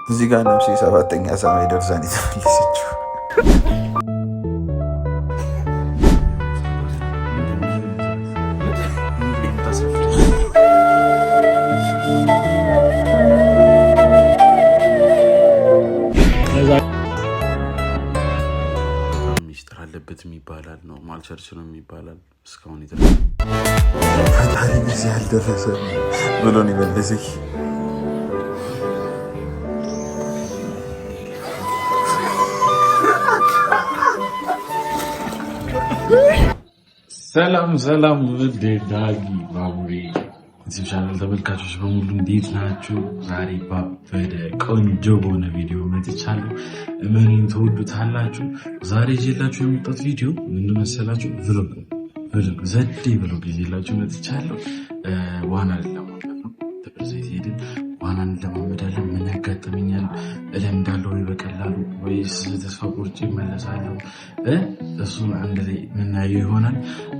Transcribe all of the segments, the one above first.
እዚህ ጋር ነፍሴ ሰባተኛ ሰማይ ደርሳን የተመለሰችው። ሚስጥር አለበትም ይባላል። Normal church ነው ይባላል። እስካሁን ፈጣሪ ጊዜ አልደረሰም ብሎ ነው የመለሰኝ። ሰላም ሰላም፣ ውድ ዳጊ ባቡሬ ዩቲዩብ ቻናል ተመልካቾች በሙሉ እንዴት ናችሁ? ዛሬ ባበደ ቆንጆ በሆነ ቪዲዮ መጥቻለሁ። እመኑኝ ትወዱታላችሁ። ዛሬ ይዤላችሁ የመጣሁት ቪዲዮ ምን መሰላችሁ? Vlog vlog ዘዴ vlog ይዤላችሁ መጥቻለሁ። ዋና ልለማመድ ነው። ደብረ ዘይት ሄድን፣ ዋና እንለማመዳለን። ምን ያጋጥመኛል? እለምዳለሁ ወይ በቀላሉ ወይስ ተስፋ ቆርጬ እመለሳለሁ? እሱን አንድ ላይ የምናየው ይሆናል።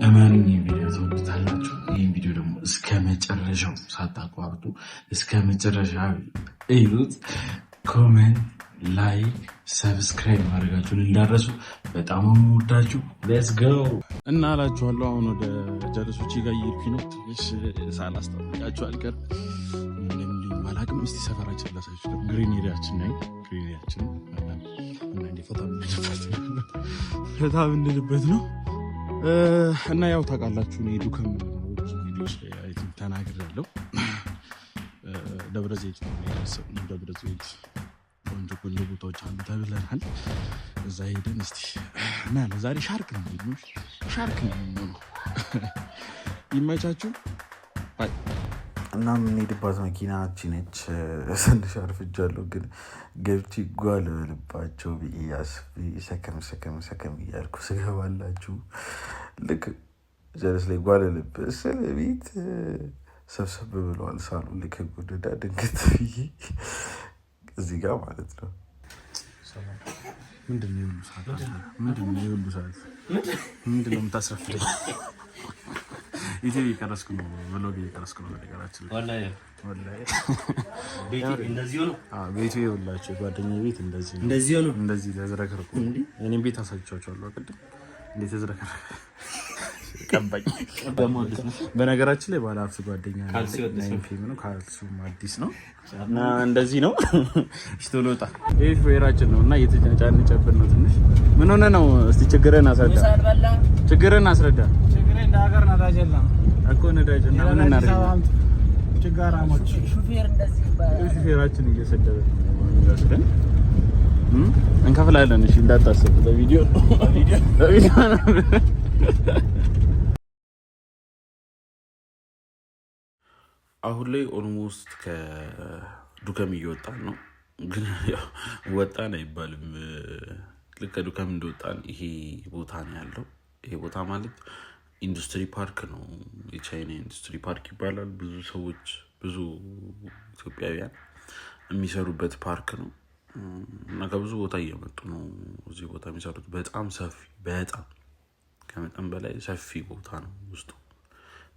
እመኑኝ ቪዲዮ ትወዱታላችሁ። ይህን ቪዲዮ ደግሞ እስከ መጨረሻው ሳታቋርጡ እስከ መጨረሻ እዩት። Comment፣ like፣ subscribe ማድረጋችሁን እንዳትረሱ። በጣም ወዳችሁ let's go እና እላችኋለሁ። አሁን ወደ ጀለሶቼ ጋር እየሄድኩኝ ነው። ትንሽ ሳላስታውቃችሁ አልቀርም። እንደሚሉኝ ባላቅም እስቲ ሰፈራችን ላሳያችሁ። ደግሞ green area ኣችን ናይ green area ኣችን አንዳንዴ ፈታ ብንልበት ነው እና ያው ታውቃላችሁ እኔ ዱከም ቪዲዮች ላይ I think ተናግሬያለሁ። ደብረ ዘይት ነው ያሰብነው። ደብረ ዘይት ቆንጆ ቆንጆ ቦታዎች አሉ ተብለናል። እዛ ሄደን እስቲ እናያለን። ዛሬ ሻርክ ነው የሚሆነው፣ ሻርክ ነው የሚሆነው። ይመቻችሁ። Bye። እና የምንሄድባት መኪና እቺ ነች። ትንሽ አርፍጃለሁ፣ ግን ገብቼ ጓል በልባቸው ብዬ አስቤ ሰከም ሰከም ሰከም እያልኩ ስገባላችሁ ልክ ጀለስ ላይ ጓል ልብ ስል ቤት ሰብሰብ ብለዋል። ሳሉ ልክ ጎደዳ ድንገት ብዬ እዚህ ጋር ማለት ነው። ምንድን ነው የሁሉ ሰዓት? ምንድን ነው የሁሉ ሰዓት? ምንድን ነው የምታስረፍደኝ? ዩቲዩብ እየቀረስኩ ነው፣ vlog እየቀረስኩ ነው። በነገራችን ላይ ቤቱ ይኸውላችሁ የጓደኛዬ ቤት እንደዚህ ነው። እንደዚህ ተዝረክርኩ። እኔም ቤት አሳይቻቸዋለሁ ቅድም እንዴት ተዝረክርኩ ቀባኝ። በነገራችን ላይ ባለ ሀብት ጓደኛ ነው። ካልሲውም አዲስ ነው እና እንደዚህ ነው። እሺ ቶሎ ወጣ። ይህ ሹፌራችን ነው እና እየተጫጫንጨብን ነው ትንሽ። ምን ሆነ ነው? እስቲ ችግርህን አስረዳ፣ ችግርህን አስረዳ እኮ ነዳጅ እና ምን እናደርግ? ሹፌራችን እየሰደበ ነው። እንከፍላለን። እሺ እንዳታስብ፣ በቪዲዮ በቪዲዮ ነው። አሁን ላይ almost ከዱከም እየወጣን ነው፣ ግን ወጣን አይባልም። ልክ ከዱከም እንደወጣን ይሄ ቦታ ነው ያለው። ይሄ ቦታ ማለት ኢንዱስትሪ ፓርክ ነው። የቻይና ኢንዱስትሪ ፓርክ ይባላል። ብዙ ሰዎች ብዙ ኢትዮጵያውያን የሚሰሩበት ፓርክ ነው እና ከብዙ ቦታ እየመጡ ነው እዚህ ቦታ የሚሰሩት። በጣም ሰፊ፣ በጣም ከመጠን በላይ ሰፊ ቦታ ነው ውስጡ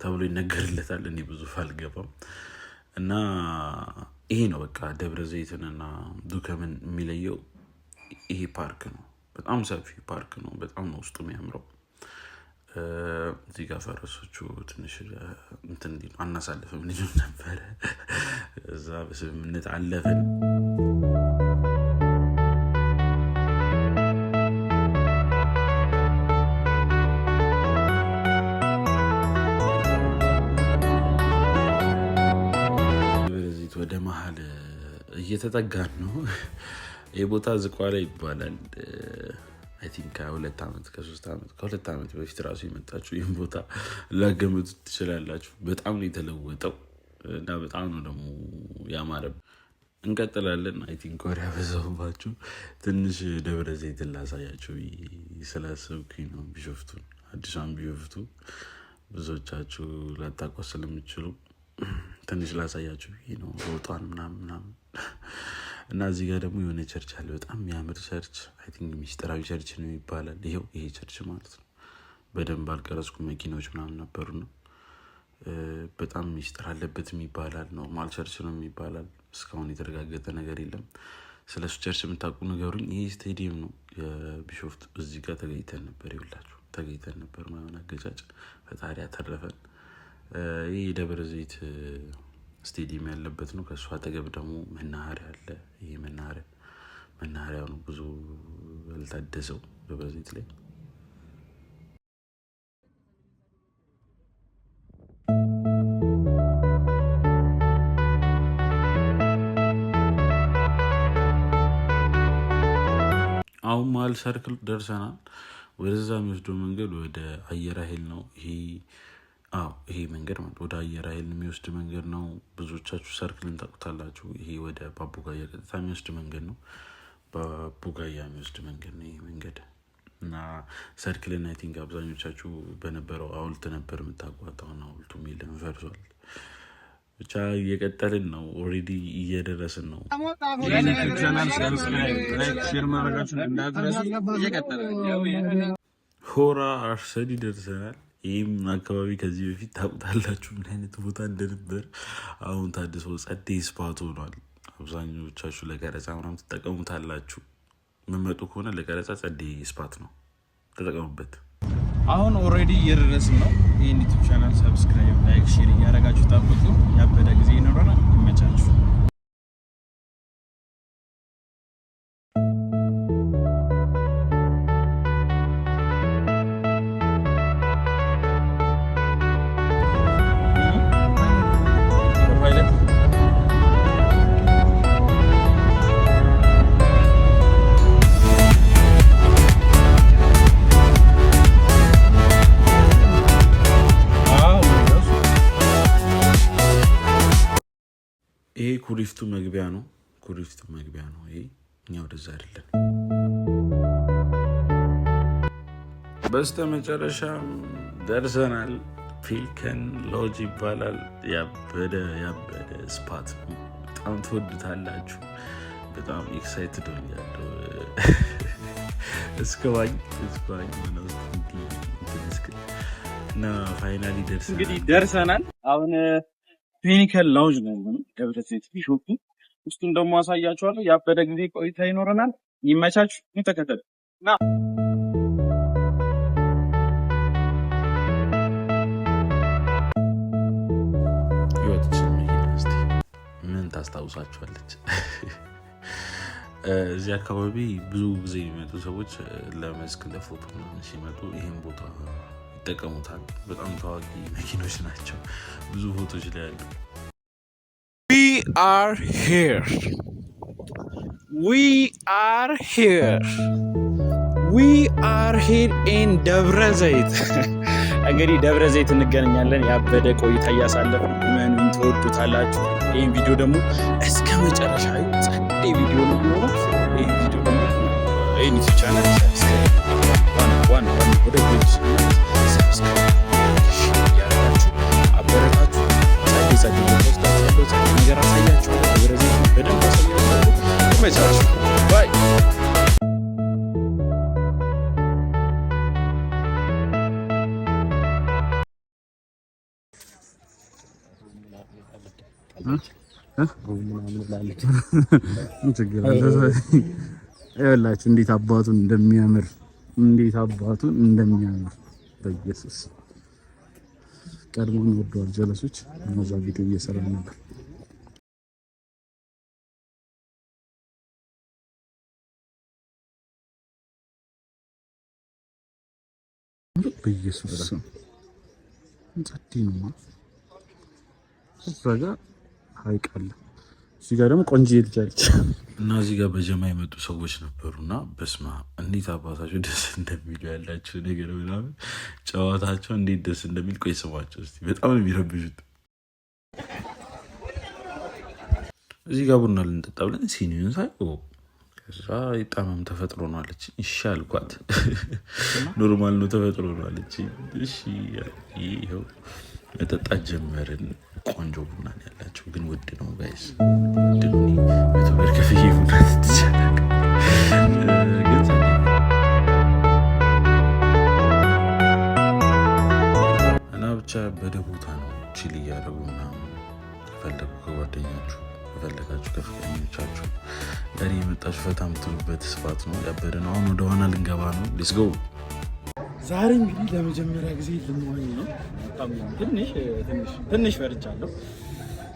ተብሎ ይነገርለታል። እኔ ብዙ አልገባም እና ይሄ ነው በቃ ደብረ ዘይትን እና ዱከምን የሚለየው ይሄ ፓርክ ነው። በጣም ሰፊ ፓርክ ነው። በጣም ነው ውስጡ የሚያምረው። እዚህ ጋር ፈረሶቹ ትንሽ እንትን እንዲሉ አናሳልፍም ልጁ ነበረ። እዛ በስምምነት አለፍን። ደብረ ዘይት ወደ መሀል እየተጠጋን ነው። ይህ ቦታ ዝቋላ ይባላል። I think ከ2 ዓመት ከ3 ዓመት ከ2 ዓመት በፊት ራሱ የመጣችሁ ይህን ቦታ ላገምቱት ትችላላችሁ። በጣም ነው የተለወጠው እና በጣም ነው ደግሞ ያማረ። እንቀጥላለን። I think ወሬ ያበዛሁባችሁ። ትንሽ ደብረ ዘይትን ላሳያችሁ ስላሰብኩኝ ነው። ቢሾፍቱን፣ አዲሷን ቢሾፍቱ ብዙዎቻችሁ ላታውቋት ስለምችሉ ትንሽ ላሳያችሁ ብዬ ነው። ለውጧን ምናምን ምናምን እና እዚህ ጋር ደግሞ የሆነ church አለ። በጣም የሚያምር church፣ I think ሚስጥራዊ church ነው ይባላል። ይሄው ይሄ church ማለት ነው። በደንብ አልቀረጽኩም፣ መኪናዎች ምናምን ነበሩ ነው። በጣም ሚስጥር አለበትም ይባላል። Normal church ነው ይባላል። እስካሁን የተረጋገጠ ነገር የለም። ስለ እሱ church የምታውቁ ንገሩኝ። ይህ ስቴዲየም ነው የቢሾፍቱ። እዚህ ጋር ተገኝተን ነበር፣ ይኸውላችሁ ተገኝተን ነበር። ማይሆን አገጫጭ ፈጣሪ ያተረፈን። ይህ የደብረ ዘይት ስቴዲየም ያለበት ነው። ከእሱ አጠገብ ደግሞ መናኸሪያ አለ። ይህ መናኸሪያ ነው፣ ብዙ ያልታደሰው ደብረ ዘይት ላይ። አሁን መሀል ሰርክል ደርሰናል። ወደዛ የሚወስደው መንገድ ወደ አየር ኃይል ነው። ይሄ አዎ ይሄ መንገድ ማለት ወደ አየር ኃይል የሚወስድ መንገድ ነው። ብዙዎቻችሁ ሰርክልን ታውቁታላችሁ። ይሄ ወደ ባቦጋያ ቀጥታ የሚወስድ መንገድ ነው። ባቦጋያ የሚወስድ መንገድ ነው ይሄ መንገድ እና ሰርክልን I think አብዛኞቻችሁ በነበረው ሐውልት ነበር የምታውቋት። አሁን ሐውልቱም የለም ፈርሷል። ብቻ እየቀጠልን ነው። Already እየደረስን ነው። Channel subscribe፣ like፣ share ማድረጋችሁን እንዳትረሱ። እየቀጠለ ሆራ አርሰዲ ደርሰናል። ይህም አካባቢ ከዚህ በፊት ታውቁታላችሁ ምን አይነት ቦታ እንደነበር። አሁን ታድሶ ጸዴ spot ሆኗል። አብዛኞቻችሁ ለቀረጻ ምናምን ትጠቀሙታላችሁ። የምመጡ ከሆነ ለቀረጻ ጸዴ spot ነው፣ ተጠቀሙበት። አሁን already እየደረስን ነው። ይህን YouTube channel subscribe፣ like፣ share እያደረጋችሁ ጠብቁ። ያበደ ጊዜ ይኖረናል። ይመቻችሁ። ይሄ ኩሪፍቱ መግቢያ ነው። ኩሪፍቱ መግቢያ ነው ይሄ። እኛ ወደዛ አይደለን። በስተ መጨረሻም ደርሰናል። ፔሊካን ሎጅ ይባላል። ያበደ ያበደ spot ነው። በጣም ትወዱታላችሁ። በጣም excited ሆኛለሁ። እስከዋኝ እስከዋኝ ሆነ ውስጥ እንዲህ እንትን እስክል እና finally ደርሰናል። እንግዲህ ደርሰናል። አሁን ፔሊካን ሎጅ ነው ያለነው፣ ደብረ ዘይት ቢሾፍቱ። ውስጡን ደግሞ አሳያችኋለሁ። ያበደ ጊዜ ቆይታ ይኖረናል። ይመቻችሁ። ተከተሉ እና ህይወትችን መኪና እስኪ ምን ታስታውሳችኋለች? እዚህ አካባቢ ብዙ ጊዜ የሚመጡ ሰዎች ለመስክ ለፎቶ ምናምን ሲመጡ ይህን ቦታ ይጠቀሙታል። በጣም ታዋቂ መኪኖች ናቸው። ብዙ ፎቶች ላይ ያሉ። We are here. We are here. We are here in ደብረ ዘይት። እንግዲህ ደብረ ዘይት እንገናኛለን። ያበደ ቆይታ እያሳለፍን መኑን ትወዱታላችሁ። ይህን ቪዲዮ ደግሞ እስከ መጨረሻ ጸዴ ቪዲዮ ነው የሚሆነው። ይህን ቪዲዮ ደግሞ ይህን YouTube channel subscribe ዋና ዋና ወደ subscribe እያደረጋችሁ አበረታችሁ። ጸዴ ጸዴ ወስዳችኋለሁ። ጸዴ ነገር አሳያችኋለሁ። ደብረ ዘይት በደንብ አሳያችኋለሁ። መጨረሻ bye። ይኸውላችሁ እንዴት አባቱን እንደሚያምር፣ እንዴት አባቱን እንደሚያምር በኢየሱስ። ቀድሞን ወደዋል ጀለሶች። እነዛ ቪዲዮ እየሰራ ነበር። በኢየሱስ ስም ጸዴ ነው። እዛ ጋር ሀይቅ አለ። እዚህ ጋር ደግሞ ቆንጆ ልጅ አለች። እና እዚህ ጋር በጀማ የመጡ ሰዎች ነበሩ እና በስማ እንዴት አባታቸው ደስ እንደሚሉ ያላቸው ነገር ምናምን ጨዋታቸው እንዴት ደስ እንደሚል ቆይ ስሟቸው እስኪ። በጣም ነው የሚረብሹት። እዚህ ጋር ቡና ልንጠጣ ብለን ሲኒውን ሳይ ከዛ የጣመም ተፈጥሮ ነው አለች። እሺ አልኳት። Normal ነው ተፈጥሮ ነው አለች። እሺ ይኸው መጠጣት ጀመርን። ቆንጆ ቡና ነው ያላቸው፣ ግን ውድ ነው guys፣ ውድ ነው። 100 ብር ከፍዬ ቡና ትችላል ግን እና ብቻ በደ ቦታ ነው chill እያደረጉ ምናምን ከፈለጉ ከጓደኛችሁ ከፈለጋችሁ እኔ የመጣችሁ ፈታ የምትሉበት spot ነው። ያበደ ነው። አሁን ወደ ዋና ልንገባ ነው። Let's go። ዛሬ እንግዲህ ለመጀመሪያ ጊዜ ልንዋኝ ነው። በጣም ትንሽ ትንሽ ትንሽ ፈርቻለሁ፣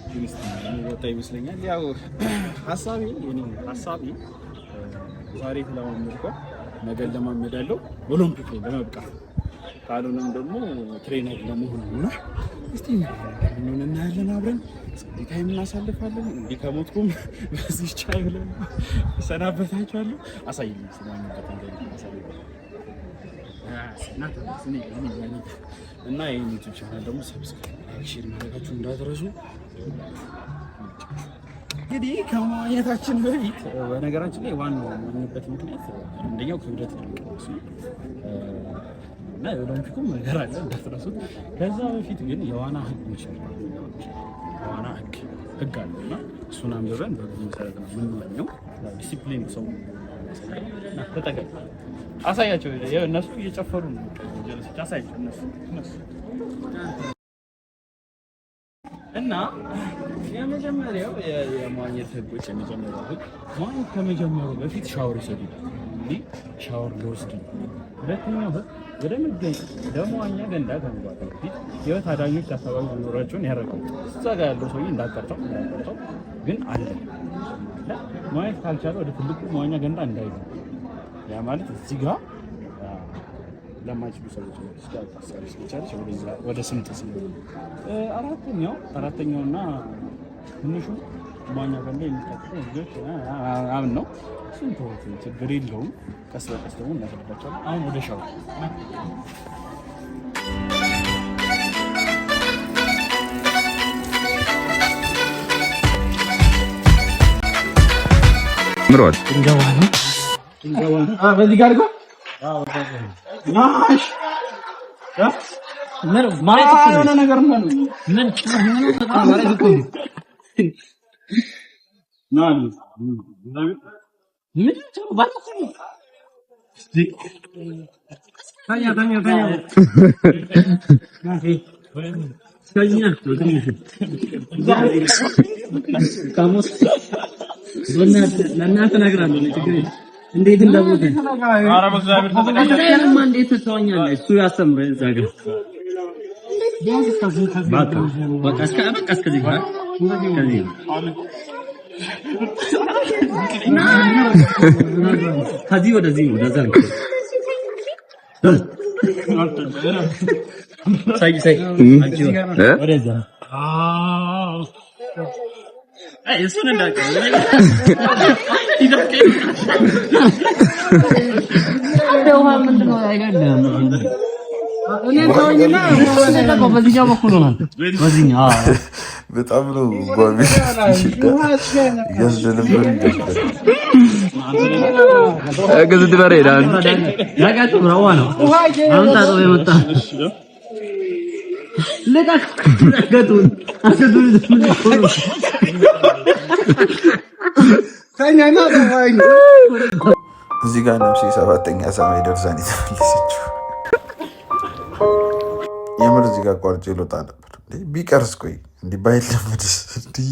ግን እስኪ የሚወጣ ይመስለኛል። ያው ሀሳቤ የኔ ሀሳቤ ዛሬ ተለማመድኳት ነገ ለማመዳለው ኦሎምፒክ ላይ ለመብቃት ካልሆነም ደግሞ trainer ለመሆን ነው። እና እስቲ ምን እናያለን፣ አብረን ጸዴ time እናሳልፋለን። እንዲህ ከሞትኩም በዚህ ቻይ ብለን እሰናበታችኋለሁ። አሳይልኝ ስለማንበት አሳይልኝ እና ይህን YouTube channel ደግሞ subscribe፣ like፣ share ማድረጋችሁ እንዳትረሱ። እንግዲህ ከመዋኘታችን በፊት በነገራችን ላይ ዋናው የምንዋኝበት ምክንያት አንደኛው ክብደት ለመቀነስ ነው እና የኦሎምፒኩም ነገር አለ እንዳትረሱት። ከዛ በፊት ግን የዋና ህጎች የዋና ህግ ህግ አለ እና እሱን አንብበን በህጉ መሰረት ነው የምንዋኘው። ዲሲፕሊን ሰው ተጠቀም አሳያቸው። እነሱ እየጨፈሩ ነው። ጀለሶች አሳያቸው። እነሱ እነሱ እና የመጀመሪያው የመዋኘት ህጎች የመጀመሪያው ህግ መዋኘት ከመጀመሩ በፊት ሻወር ይሰዱ። እንግዲህ ሻወር ሊወስድ ነው። ሁለተኛው ህግ ወደ መዋኛ ገንዳ ከመግባቱ በፊት ህይወት አዳኞች አካባቢ መኖራቸውን ያረጋግጡ። እዛ ጋር ያለው ሰውዬ እንዳቀርጠው እንዳቀርጠው ግን አለ መዋኘት ካልቻለ ወደ ትልቁ መዋኛ ገንዳ እንዳይገባ። ያ ማለት እዚህ ጋር ለማይችሉ ሰዎች ወደ ስምጥ ሲሆን፣ አራተኛውና ትንሹ መዋኛ ገንዳ የሚጠቅሙ ልጆች አሁን ነው። እሱን ተውት፣ ችግር የለውም። ቀስ በቀስ ደግሞ እናስረዳቸዋለን። አሁን ወደ ሻወር ምሯል። ለእናትህ እነግራለሁ። ችግር የለም። እንዴት እንደሞተ እንዴት ትተወኛለህ? እሱ ያስተምረህ እዛ ጋር በቃ እስከዚህ ከዚህ ወደዚህ ነው። ወደዛ ነው። ሳይ ሳይ ወደዛ እሱን በጣም ነው ጓሚ እያስደነበሩ ነበር። እዚህ ጋር ነፍሴ ሰባተኛ ሰማይ ደርሳን የተመለሰችው። የምር እዚህ ጋር ቋርጬ ልወጣ ነበር። ቢቀርስ ቆይ እንዲህ ባይለመድስ እንዲህ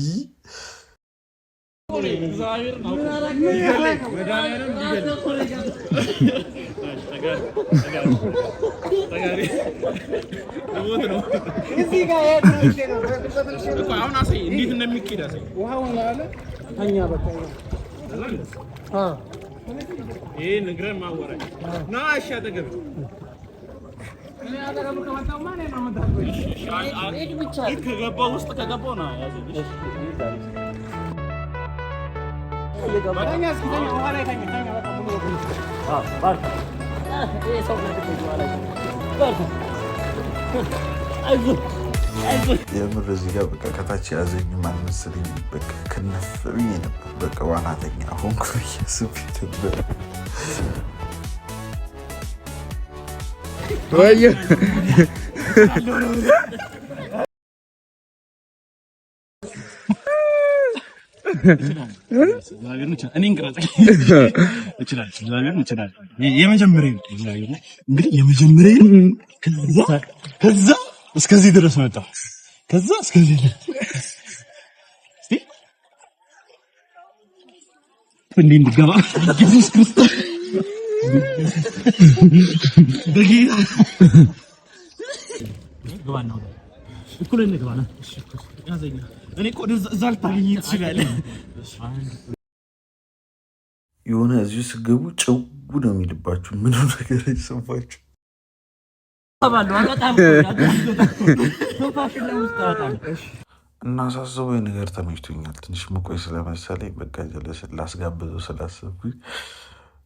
ውስጥ ከገባው ነው የምር እዚህ ጋር በቃ ከታች ያዘኝም አልመሰለኝም። በቃ ክንፍ ብዬ ነበር። በቃ ዋናተኛ ሆንኩ ብዬ አስቤ ነበር። ከዛ እስከዚህ ድረስ መጣ። ከዛ እስከዚህ እንዴ እንድገባ ኢየሱስ ክርስቶስ በጌታ ግባና እኩል እንግባ። እኔ እኮ እዛ ልታገኝ ትችላለህ። የሆነ እዚሁ ስገቡ ጭው ነው የሚልባችሁ። ምንም ነገር አይሰማችሁ። እና ሳስበው ነገር ተመችቶኛል። ትንሽ መቆይ ስለመሰለኝ በቃ ጀለስ ላስጋብዘው ስላሰብኩኝ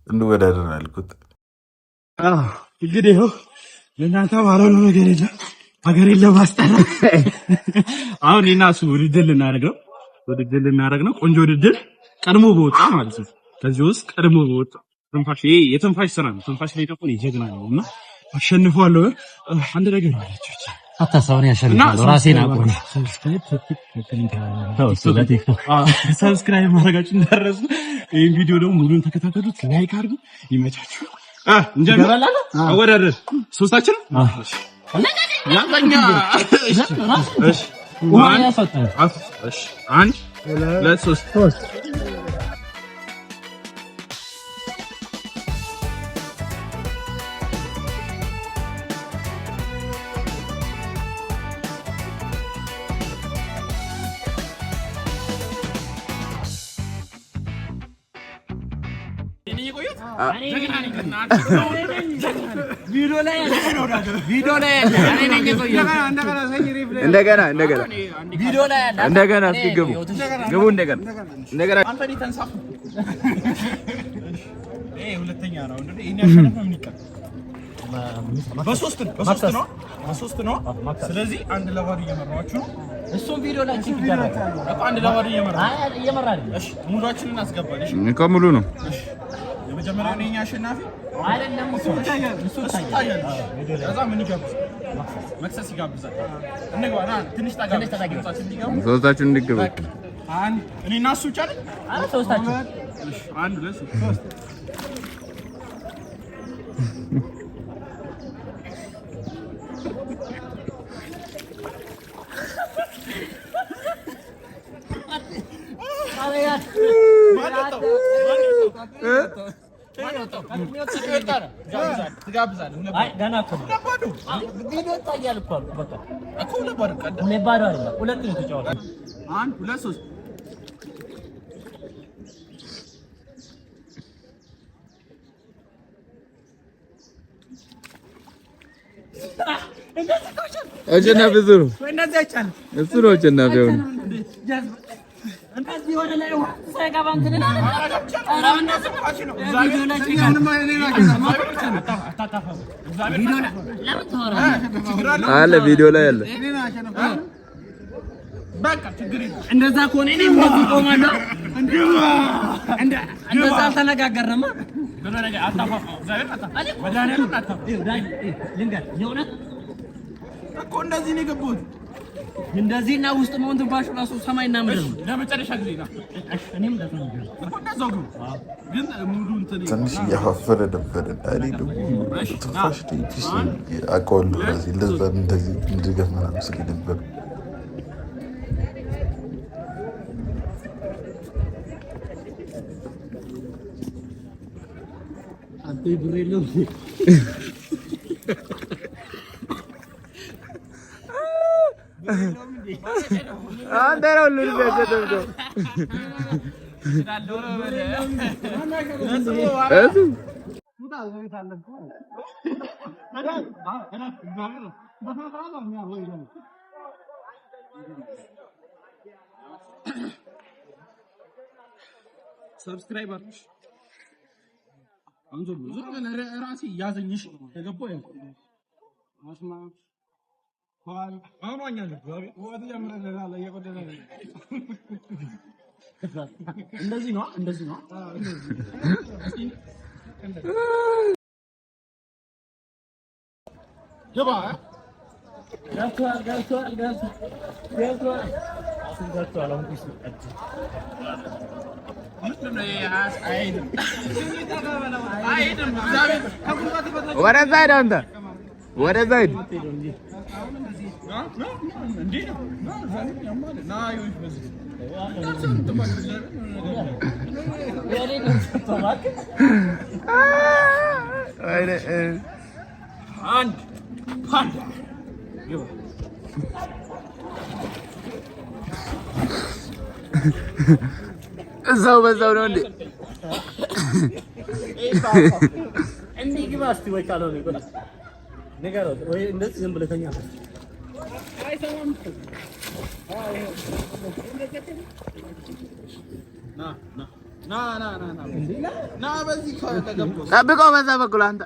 እንወዳደር አልኩት። እንግዲህ ይኸው ለእናንተ ባልሆነው ነገር የለም ሀገሬን ለማስጠራት አሁን እኔና እሱ ውድድር ልናደርግ ነው። ውድድር ልናደርግ ነው። ቆንጆ ውድድር ቀድሞ በወጣ ማለት ነው። ከዚህ ውስጥ ቀድሞ በወጣ ትንፋሽ፣ ይሄ የትንፋሽ ስራ ነው። ትንፋሽ ላይ ደግሞ እኔ ጀግና ነው እና አሸንፈዋለሁ። አንድ ነገር አለች አታሳውን ያሸንፋለሁ። ራሴን አቆነ Subscribe ማድረጋችሁ እንዳትረሱ። ይህን ቪዲዮ ደግሞ ሙሉን ተከታተሉት፣ like አድርጉ። ይመቻችሁ። እንጀምር። አወዳደር ሶስታችን ያንተኛ። እሺ፣ አንድ ሁለት ሶስት። እንደገና እንደገና እንደገና እስኪ ግቡ ግቡ እንደገና እንደገና። በሶስት ነው። ስለዚህ 1-0 እየመራችሁ ነው። እሱም ቪዲዮ ላይ እኮ 1-0 እየመራ እየመራ አይደለም። እሺ ሙሉአችንን አስገባን። እሺ እኮ ሙሉ ነው። እሺ የመጀመሪያው የእኛ አሸናፊ አይደለም እሱ እሱ ይታያል። ከዛ ምን ይጋብዛል? መክሰስ ይጋብዛል። እንግባ ና ትንሽ ጠጋ ሶስታችሁ እንድግቡ። አንድ እኔና እሱ ብቻ ነን። ኧረ ሶስታችሁ። እሺ አንድ ሁለት ሶስት። ገና እኮ ነው ቪዲዮ ይታያል እኮ አልኩህ። በቃ 2-0 አይደለም ሁለት ነው የተጫወተው። አንድ ሁለት ሶስት። አሸናፊ እሱ ነው። እሱ ነው አሸናፊ አሁን። እንደዚህ ወደ ላይ ሳይገባ እንትን እላለሁ። አለ ቪዲዮ ላይ አለ። እንደዛ ከሆነ እኔም እንደዚህ እቆማለሁ። እንደዛ አልተነጋገርንማ። ልንገርህ የእውነት እኮ እንደዚህ ነው የገባሁት። እንደዚህ እና ውስጥ መሆን ትንፋሹ ራሱ ሰማይና ምድር ነው። ለመጨረሻ ጊዜ ና። እኔም እንደዛ ነው እኮ እንደዛው ግቡ። ግን ሙሉ እንትን ትንሽ እያፋፈረ ነበረ እና እኔ ደግሞ ትንፋሽ ላይ peace አውቀዋለሁ ራሴ። ለዛ እንደዚህ እንድገፍ ምናምን ስል ነበር። ብር የለውም። አንተ ነው ሁሉንም ያሸነፍከው። እሱ Subscribe አድርጉ። አሁን ዞር ዞር በል። ራሴ ያዘኝሽ ከገባሁ ያው አሁን ዋኛለሁ። እንደዚህ ነው እንደዚህ ነው። ግባ። ገብቷል ገብቷል ገብቷል ገብቷል። አሁን ገብቷል። አሁን ፒስ ነው። ወደዛ ሂድ አንተ ወደዛ ሂድ። አንድ ፓንዳ እዛው በዛው ነው እንዴ? እንዲህ ግባ እስኪ ወይ ካልሆነ ንገረው ወይ እንደዚህ ዝም ብለህ ተኛ። ጠብቀው በዛ በኩል አንተ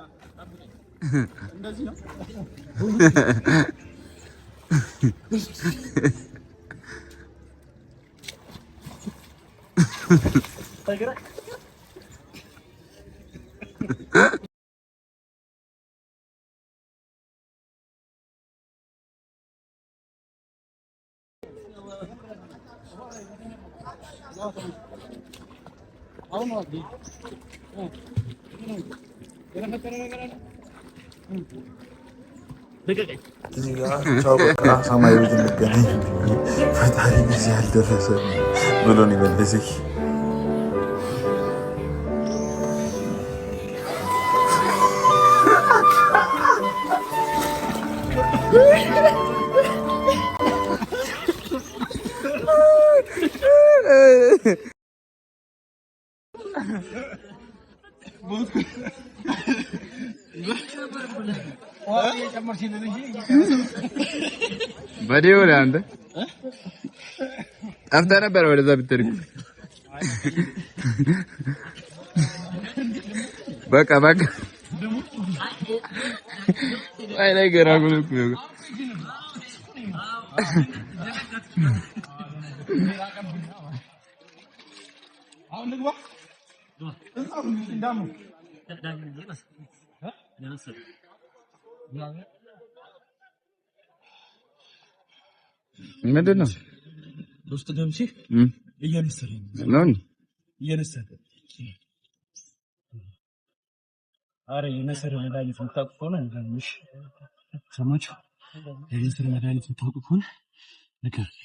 እዚህ ጋር ቻው በቃ ሰማይ ቤት እንገናኝ ብዬ ፈጣሪ ጊዜ አልደረሰም ብሎ ነው የመለሰኝ። በዲው ላይ አንተ ጠፍተህ ነበር ወደዛ ብትሄድ በቃ በቃ አይ ላይ ገና ጉልኩ ምንድን ነው? ውስጥ ገብቼ እየነሰረኝ ነው እየነሰረኝ። ኧረ የነሰረ መድኃኒት የምታውቁ ከሆነ ንገሩኝ። ሰማችሁ? የነሰረ መድኃኒት የምታውቁ ከሆነ ንገሩኝ።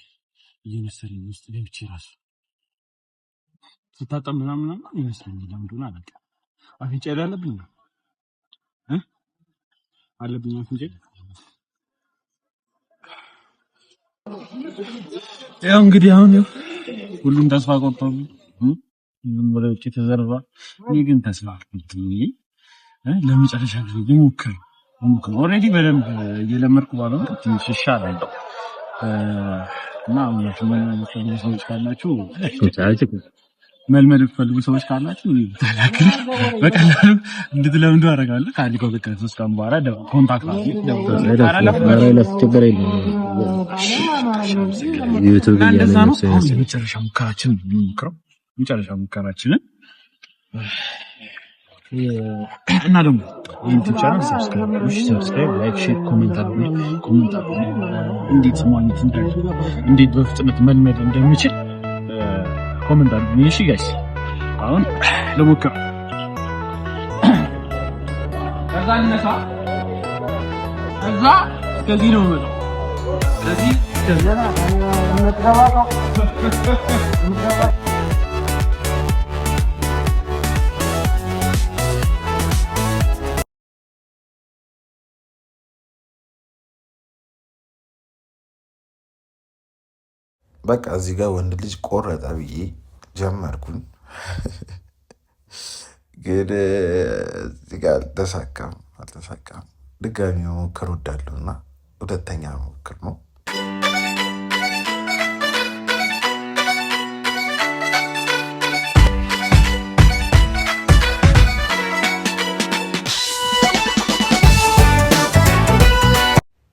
እየነሰረኝ ውስጥ ገብቼ ራሱ ስታጠብ ምናምን ምናምን ይመስለኛል። ለምን እንደሆነ አላውቅም። አፍንጫ ላይ አለብኝ ነው እ አለብኝ አፍንጫ። ያው እንግዲህ አሁን ሁሉም ተስፋ ቆርጧል። ሁሉም ወደ ውጭ ተዘርሯል። እኔ ግን ተስፋ አልቆርጥም። ለመጨረሻ ጊዜ ልሞክር ልሞክር። Already በደንብ እየለመድኩ ባልሆነ ትንሽ ይሻላል እና መልመድ ሰዎች ካላችሁ መልመድ የምትፈልጉ ሰዎች ካላችሁ ተላክል በቀላሉ እንድትለምዱ አደርጋለሁ። ከአንድ ከሁለት ቀን ሶስት ቀን በኋላ contact እንደዛ ነው። አሁን የመጨረሻ ሙከራችንን የምንሞክረው የመጨረሻ ሙከራችንን እና ደግሞ YouTube channel subscribe፣ subscribe፣ like፣ share፣ comment አድርጉ። Comment አድርጉ እንዴት መዋኘት እንዴት በፍጥነት መልመድ እንደምችል comment አድርጉ። እሺ guys አሁን ልሞክር። ከዛ እንነሳ። ከዛ እስከዚህ ነው የምመጣው። ከዚህ እስከዚህ በቃ እዚህ ጋር ወንድ ልጅ ቆረጠ ብዬ ጀመርኩኝ፣ ግን እዚህ ጋር አልተሳካም አልተሳካም። ድጋሚ መሞከር ወዳለሁ እና ሁለተኛ መሞከር ነው።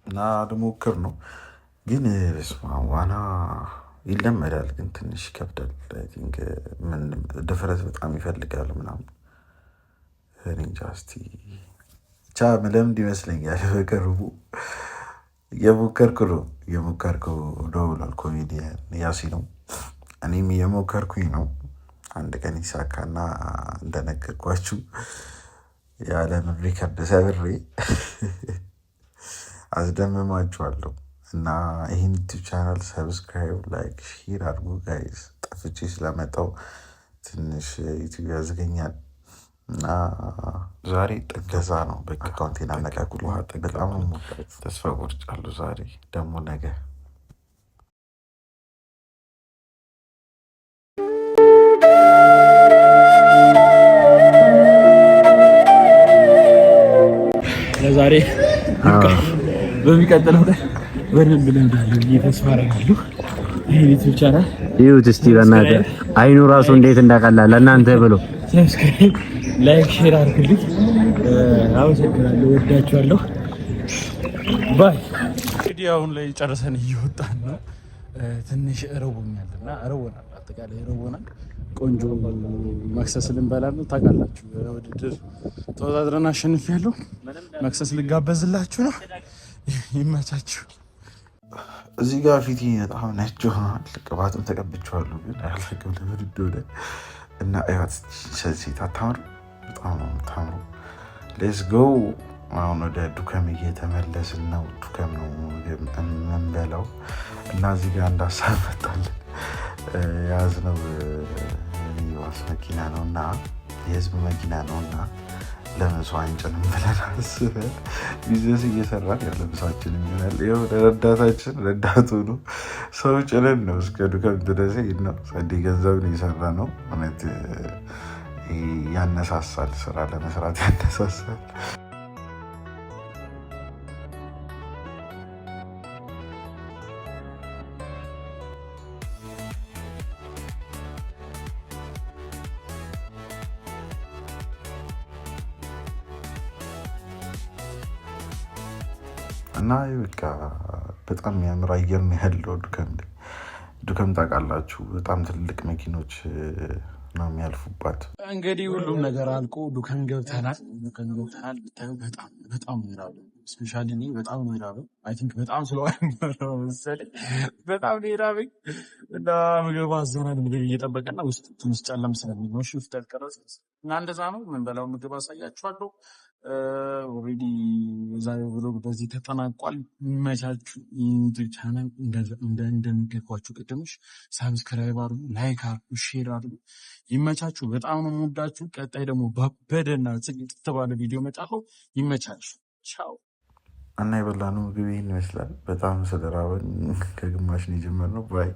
እና ልሞክር ነው ግን በስመ አብ ዋና ይለመዳል፣ ግን ትንሽ ይከብዳል። I think ምን ድፍረት በጣም ይፈልጋል ምናምን። እኔ እንጃ እስቲ ብቻ ምለምድ ይመስለኛል በቅርቡ። እየሞከርኩ ነው እየሞከርኩ ነው ብሏል ኮሜዲያን ያሲ ነው። እኔም እየሞከርኩኝ ነው። አንድ ቀን ይሳካና እንደነገርኳችሁ የዓለምን record ሰብሬ አስደምማችኋለሁ። እና ይህን YouTube channel subscribe፣ like፣ share አድርጉ guys። ጠፍቼ ስለመጣው ትንሽ YouTube ያዝገኛል እና ዛሬ ጥገዛ ነው። በቃ account ኤን አነቃቁልኝ። በጣም ነው የምወዳችሁ። ተስፋ ቆርጫለሁ። ዛሬ ደግሞ ነገ ለዛሬ በሚቀጥለው ቀን በደንብ እለምዳለሁ ብዬ ተስፋ አደርጋለሁ። ይሄን YouTube channel ይሁት እስቲ በእናትህ አይኑ ራሱ እንዴት እንዳቀላ ለእናንተ ብሎ subscribe፣ like፣ share አድርጉልኝ። አመሰግናለሁ። ወዳችኋለሁ። Bye። እንግዲህ አሁን ላይ ጨርሰን እየወጣን ነው። ትንሽ እርቦኛል እና እርቦናል፣ አጠቃላይ እርቦናል። ቆንጆ መክሰስ ልንበላ ነው። ታውቃላችሁ፣ ውድድር ተወዳድረን አሸንፊያለሁ። መክሰስ ልጋበዝላችሁ ነው። ይመቻችሁ። እዚህ ጋር ፊቴ በጣም ነጭ ሆኗል። ቅባትም ተቀብቼዋለሁ፣ ግን አላውቅም ለምን እንደሆነ እና እያት ሴት አታምርም? በጣም ነው የምታምረው። Let's go። አሁን ወደ ዱከም እየተመለስን ነው። ዱከም ነው የምንበላው እና እዚህ ጋር አንድ ሀሳብ መጣልን። የያዝነው የሚኒባስ መኪና ነው እና የህዝብ መኪና ነው እና ለምን ሰው አንጭንም ብለን አስበን ቢዝነስ እየሰራን ያለ ምሳችን ይሆናል። ይኸው ረዳታችን ረዳት ሆኖ ሰው ጭነን ነው እስከ ዱከም ድረስ ነው። ጸዴ ገንዘብ ነው የሰራ ነው። እውነት ያነሳሳል፣ ስራ ለመስራት ያነሳሳል። እና በቃ በጣም የሚያምር አየር ነው ያለው ዱከም ላይ። ዱከም ታውቃላችሁ፣ በጣም ትልልቅ መኪኖች ነው የሚያልፉባት። እንግዲህ ሁሉም ነገር አልቆ ዱከም ገብተናል። ዱከም ገብተናል። ብታዩ በጣም በጣም ነው የራበኝ። Especially እኔ በጣም ነው የራበኝ። I think በጣም ስለሆነ መሰለኝ በጣም ነው የራበኝ እና ምግብ አዘናል። ምግብ እየጠበቀና ውስጥ ትንሽ ጨለም ስለሚል ነው shift ያልቀረጽ እና እንደዛ ነው። የምንበላው ምግብ አሳያችኋለሁ። Already የዛሬው vlog በዚህ ተጠናቋል። ይመቻችሁ። YouTube channel እንደነገርኳችሁ ቅድምሽ subscribe አድርጉ፣ like አድርጉ፣ share አድርጉ። ይመቻችሁ። በጣም ነው የምወዳችሁ። ቀጣይ ደግሞ ባበደና ጽድት ባለ ቪዲዮ እመጣለሁ። ይመቻችሁ። ቻው። እና የበላነው ምግብ ይህን ይመስላል። በጣም ስለራበን ከግማሽ ነው የጀመርነው። Bye።